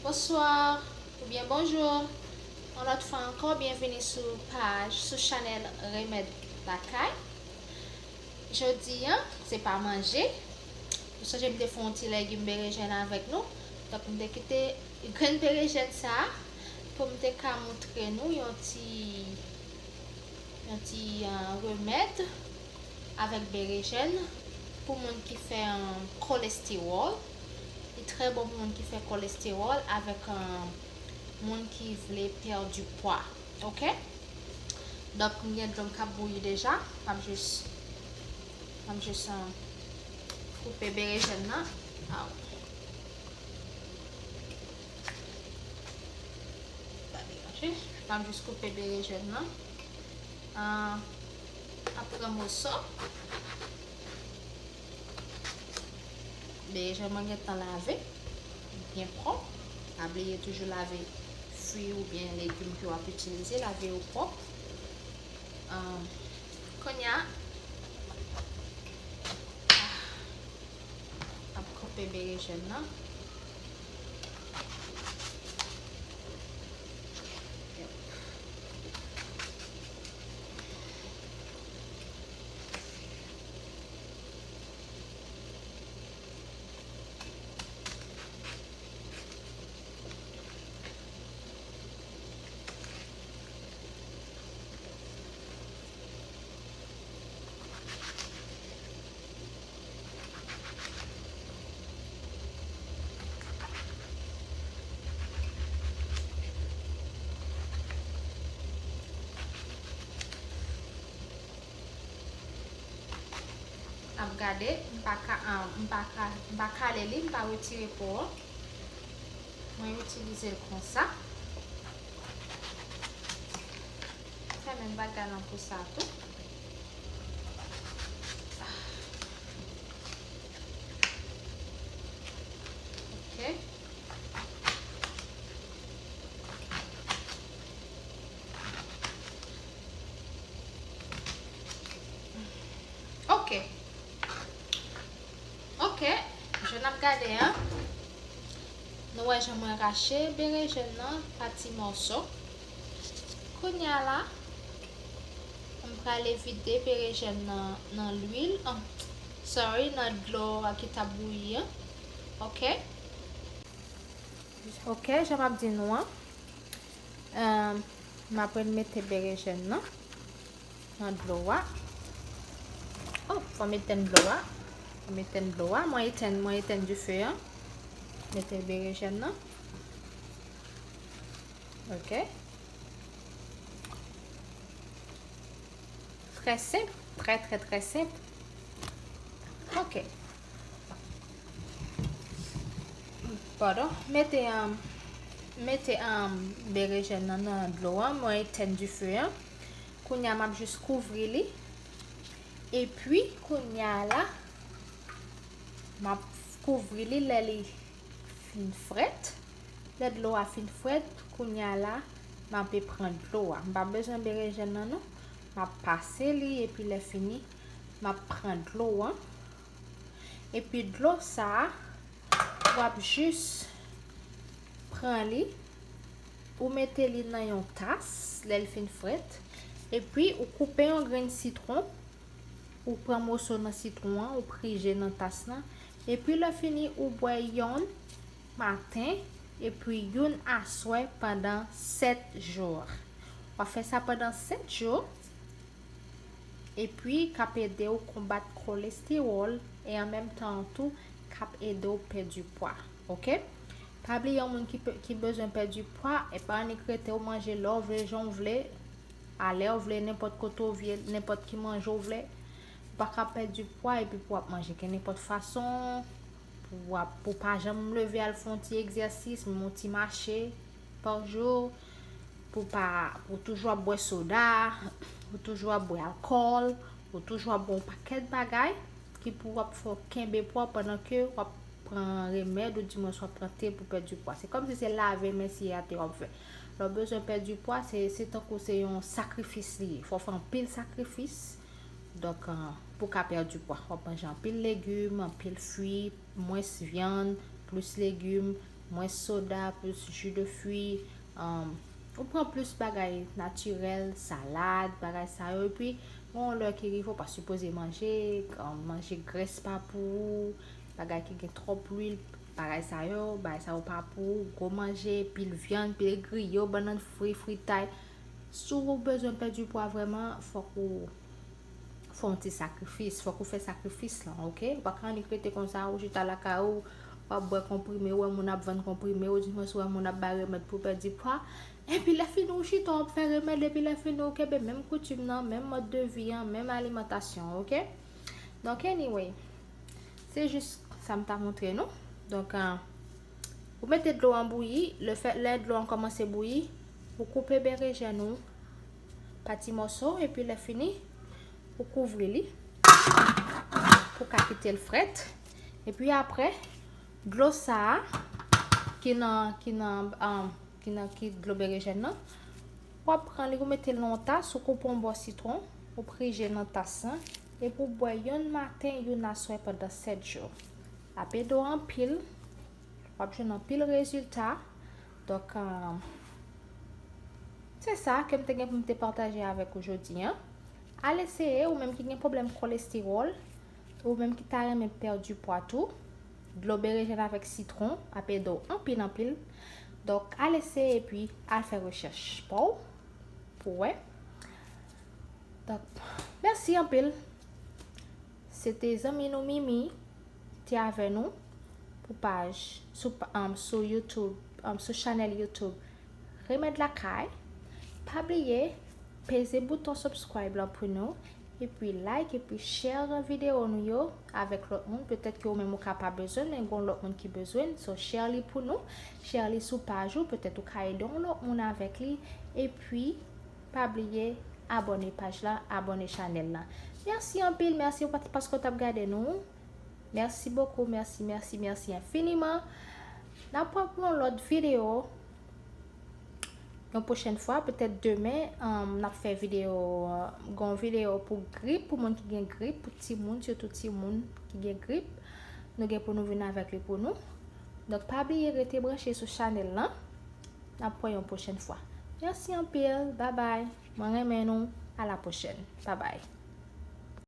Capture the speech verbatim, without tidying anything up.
Bonswa oubyen bonjou. Yon lòt fwa ankò, byenvini sou paj, sou chanèl Remèd Lakay. Jodi a, se pa manje. Ou sonje m te fè yon ti legim berejèn avèk nou. Donk, m te kite grenn berejèn sa a pou m te ka montre nou yon ti, yon ti, ah, remèd avèk berejèn pou moun ki fè, ah, kolestewòl. Li trè bon pou moun ki fè kolestewòl avèk, ah, moun ki vle pèdi pwa. Oke? Donk, m gen dlo m k ap bouyi deja. M ap jis, m ap jis, ah, koupe berejèn nan. Aw. Pa deranje. M ap jis koupe berejèn nan. Ah, ap pran moso. Berejèn mwen gentan lave byen pwòp. Pa bliye toujou lave fwi oubyen legim ke w ap itilize, lave yo pwòp. Ah, kounye a, ap koupe berejèn nan. N ap gade, m pa ka, ah, m pa ka, m pa kale li, m pa retire po an. Mwen itilize l konsa. Fè menm bagay lan pou sa tou. Ok. Ok. Ok. Jan n ap gade an. Nou wè jan mwen rache berejèn nan pa ti mòso. Kounye a la, m prale vide berejèn nan nan lwil. Ah, sorry, nan dlo a ki t ap bouyi an. Ok. Ok, jan m ap di nou an. Euh, m ap mete berejèn nan nan dlo a. Oh, fò m etenn dlo a. Fò m etenn dlo a. Mwen etenn, mwen etenn dife an. Mete berejèn nan. Ok. Trè senp, trè, trè, trè senp. Ok. Padon, mete, um, mete, um, berejèn nan nan dlo an, mwen etenn dife an. Kounye a, m ap jis kouvri li. Epi, kounye a la, m ap kouvri li lè li fin frèt. Lè dlo a fin frèt, kounye a la, m ape pran dlo a. M pa bezwen berejèn nan non. M ap pase li, epi lè fini, m ap pran dlo an. Epi dlo sa a, w ap jis pran li, ou mete li nan yon tas, lè l fin frèt, epi ou koupe yon grenn sitwon, ou pran moso nan sitwon an, ou prije nan tas lan, epi lè fini, ou bwè yonn maten, epi youn aswè pandan sèt jou. W ap fè sa pandan sèt jou, epi k ap ede w konbat kolestewòl, e an menm tan an tou, k ap ede w pèdi pwa, oke? Pa bliye, yon moun ki pe-, ki bezwen pèdi pwa, e pa annik rete w manje lè w vle, jan w vle, a lè w vle, nenpòt kote w vle, nenpòt ki manje w vle. Ou pa ka pèdi pwa epi pou w ap manje ke nenpòt fason, pou w ap, pou w pa janm leve al fè yon ti egzèsis, menm yon ti mache pa jou, pou w pa, pou w toujou ap bwè soda, pou w toujou ap bwè alkòl, pou w toujou ap bwè yon pakèt bagay ki pou w ap fè w kenbe pwa pandan ke w ap pran remèd oudimwens w ap pran te pou pèdi pwa. Se kòmsi se lave men siye atè w ap fè. Lè w bezwen pèdi pwa, se, se tankou se yon sakrifis li ye. Fò w fè anpil sakrifis. Donk, ah, pou w ka pèdi pwa, w ap manje anpil legim, anpil fwi, mwens vyann, plis legim, mwens soda, plis ji de fwi, um, ou pran plis bagay natirèl, salad, bagay sa yo, epi gen yon lè ki rive ou pa sipoze manje, um, manje grès pa pou ou, bagay ki gen twòp lwil, bagay sa yo, bagay sa yo pa pou ou, gwo manje, pil vyann, pil griyo, bannann fri, fritay. Si w bezwen pèdi pwa vrèman, fòk ou fè yon ti sakrifis, fòk ou fè sakrifis lan, oke? Ou pa ka annik rete konsa, ou chita lakay ou, w ap bwè konprime, ou wè moun ap vann konprime, ou di mwen si w wè moun ap bay remèd pou pèdi pwa. Epi lè fini ou chita, w ap fè remèd, epi lè fini ou kenbe menm koutim nan, menm mòd de vi an, menm alimantasyon, oke? Donk, anyway, se jis sa m ta montre nou. Donk, ah, ou mete dlo an bouyi, lè fè, lè dlo an kòmanse bouyi, ou koupe berejèn ou pa ti mòso, epi lè fini, ou kouvri li pou ka kite l frèt. Epi apre, dlo sa a ki nan, ki nan, um, ki nan, ki dlo berejèn nan, w ap pran li, ou mete l nan yon tas, ou koupe yon bò sitwon, ou prije nan tas lan, epi ou bwè youn maten, youn aswè pandan sèt jou. L ap ede w anpil, w ap jwenn anpil rezilta. Donk, um, se sa ke m te gen pou m te pataje avèk ou jodi an. Al eseye, ou menm ki gen pwoblèm kolestewòl, ou menm ki ta renmen pèdi pwa tou, dlo berejèn avèk sitwon ap ede w anpil, anpil. Donk, al eseye epi al fè rechèch pa w pou w wè. Donk, mèsi anpil. Se te zanmi nou Mimi, te avè nou pou paj sou, pa- um, sou YouTube, um, sou chanèl YouTube Remèd Lakay. Pa bliye, peze bouton subscribe lan pou nou, epi like, epi share videyo nou yo avèk lòt moun. Petèt ke ou menm ou ka pa bezwen, men gon lòt moun ki bezwen. So, share li pou nou, share li sou paj ou, petèt ou ka ede yon lòt moun avèk li. Epi, pa bliye abòne paj la, abòne chanèl la. Mèsi anpil, mèsi pa- paske w t ap gade nou. Mèsi bokou, mèsi, mèsi, mèsi enfiniman. N ap wè pou yon lòt videyo. Yon pwochèn fwa, petèt demen, um, n ap fè videyo, uh, gon videyo pou grip, pou moun ki gen grip, pou timoun, sitou timoun ki gen grip. Nou gen pou nou vin avèk li pou nou. Donk, pa bliye rete branche sou chanèl lan. N ap wè yon pwochèn fwa. Mèsi anpil. Babay. Mwen renmen nou. A la pwochèn. Babay.